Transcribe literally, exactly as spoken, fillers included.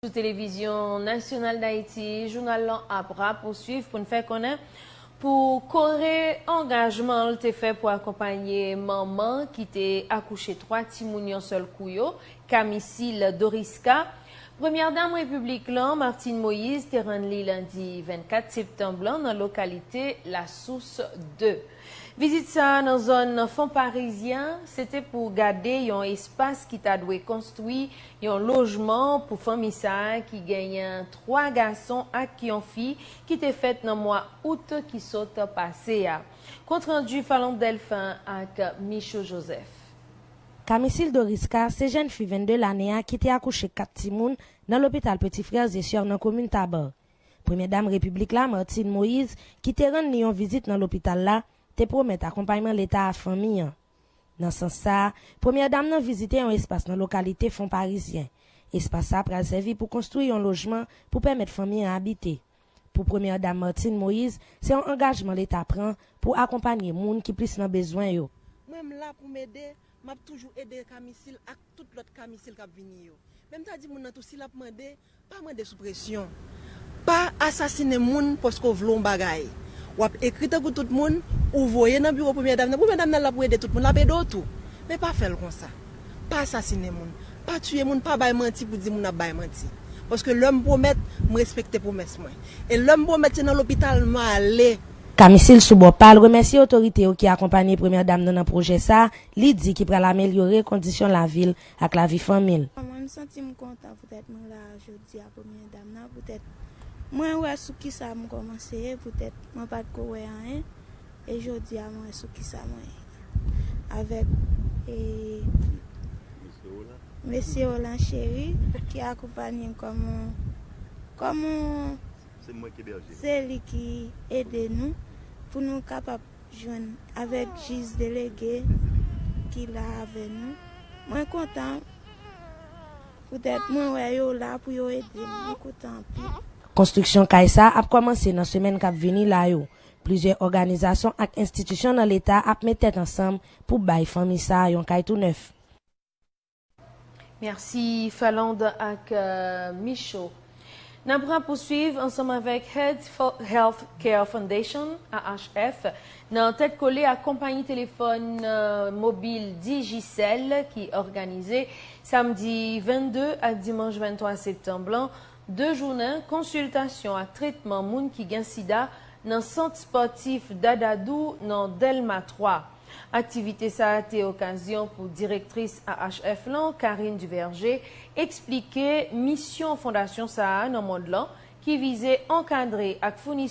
Sou Televizyon Nasyonal Dayiti, jounal lan ap rapouswiv pou n fè konnen pou kore angajman l te fè pou akonpanye manman ki te akouche twa timoun yon sèl kou yo, Kamisil Doriska. Premyè Dam Repiblik lan, Martine Moïse, te rann li lendi vennkat septanm lan nan lokalite Lasous de. Vizit sa a nan zòn Fon Parizyen, se te pou gade yon espas ki ta dwe konstwi yon lojman pou fanmi sa a ki genyen twa gason ak yon fi ki te fèt nan mwa out ki sot pase a. Kontrandi Falon Delphin ak Micho Joseph. Kamisil Doriska se jèn fi vennde lane a ki te akouche kat timoun nan lopital Petit Frères et Sœurs nan komin Tabar. Premyè Dam Repiblik la, Martine Moïse, ki te rann li yon vizit nan lopital la, te pwomèt akonpayman Leta a fanmi an. Nan sans sa a, Premyè Dam nan vizite yon espas nan lokalite Fon Parizyen. Espas sa a pral sèvi pou konstwi yon lojman pou pèmèt fanmi an abite. Pou Premyè Dam Martine Moïse, se yon angajman Leta pran pou akonpanye moun ki plis nan bezwen yo. Mwen, m la pou m ede, m ap toujou ede Kamisil ak tout lòt Kamisil k ap vini yo. Men m ta di moun nan tou, si l ap mande, pa mande sou presyon. Pa asasinen moun paske w vle yon bagay. W ap ekri tankou tout moun, ou voye nan biwo Premyè Dam nan. Premyè Dam nan la pou ede tout moun, l ap ede w tou. Men pa fè l konsa. Pa asasinen moun. Pa tiye moun, pa bay manti pou di moun ap bay manti. Paske lè m pwomèt, m respekte pwomès mwen. E lè m pwomèt se nan lopital m ale. Kamisil sou bò pa l remèsye otorite yo ki akonpanye Premyè Dam nan nan pwojè sa a, li di ki pral amelyore kondisyon lavi l ak lavi fanmi l. Mwen, m santi m kontan poutèt mwen la jodi a, Premyè Dam nan, poutèt mwen wè sou kisa m kòmanse ye, poutèt mwen pa t ko wè anyen, e jodi a mwen wè sou kisa mwen ye. Avèk, e, Mesye Roland Chéry ki akonpanye m kòm yon, kòm yon, se mwen ki ebèje. Se li ki ede nou pou nou kapab jwenn avèk jij delege ki la avè nou. Mwen kontan poutèt mwen wè yo la pou yo ede m. Mwen kontan anpil. Konstriksyon kay sa a ap kòmanse nan semèn k ap vini la yo. Plizyè òganizasyon ak enstitisyon nan Leta ap met tèt ansanm pou bay fanmi sa a yon kay tou nèf. Mèsi, Falonde ak, euh, Micho. N ap rapouswiv ansanm avèk Health for, Health Care Foundation, A H F, nan tèt kole ak konpayi telefòn, euh, mobil Digicel ki òganize samdi vennde ak dimanch venntwa septanm lan de jounen konsiltasyon ak tretman moun ki gen sida nan sant espòtif Dadadou nan Dèlma twa. Aktivite sa a te okazyon pou direktris A H F lan, Karine Duverger, eksplike misyon fondasyon sa a nan mond lan, ki vize ankadre ak founi